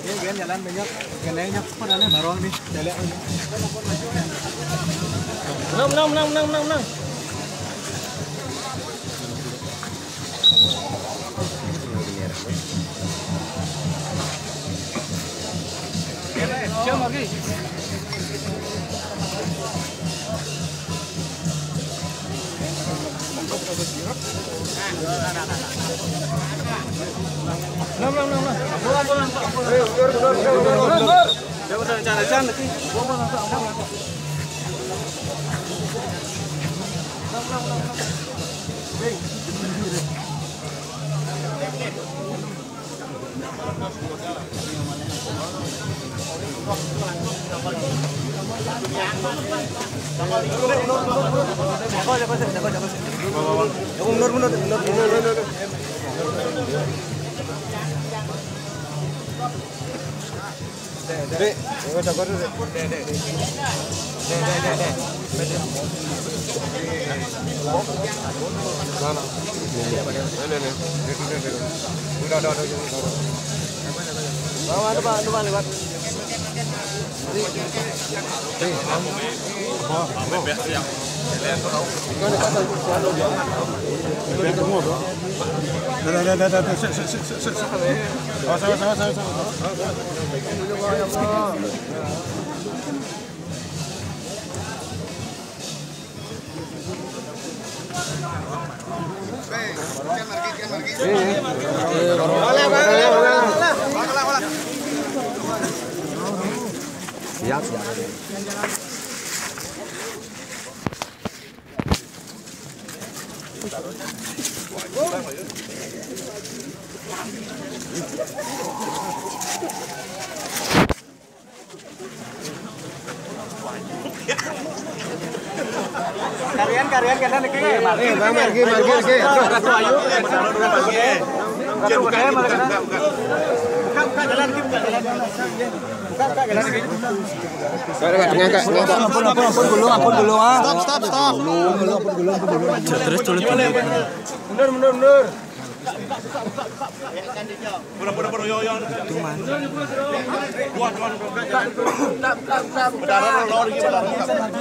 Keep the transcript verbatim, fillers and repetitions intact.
Ini kan jalan banyak, jalannya pada nih, baru nih, jalan. Menang, menang, menang, menang, menang, menang. Siap, Margi. Dek, ini sabar dulu, Dek. Dek, Dek. Dek, Dek, Dek, Dek. Nah, nah. Ini, ini. Dek, dek, dek. Udah, udah, udah, udah. Bawa, depan, depan, lewat. Nih, Om. Wah, bro. Udah, udah, udah, udah, udah. Sik, sik, sik, sik, sik. Awas, awas, awas, awas, awas. Siap, siap. Karian, karian, kena niki. Eh, Bang, Margi, Margi, Margi. Buka, buka, buka jalan, buka jalan. Buka, buka jalan niki. Buka, buka, ngangkat, ngangkat. Ampun, ampun, ampun, belum, ampun, belum, ah. Stop, stop, stop. Belum, belum, ampun, belum, ampun, belum. Terus, terus, terus. Mundur, mundur, mundur. Pura, pura, pura, yo, yo. Itu mana? Dua, dua, dua. Berdarah, lor, lagi, berdarah.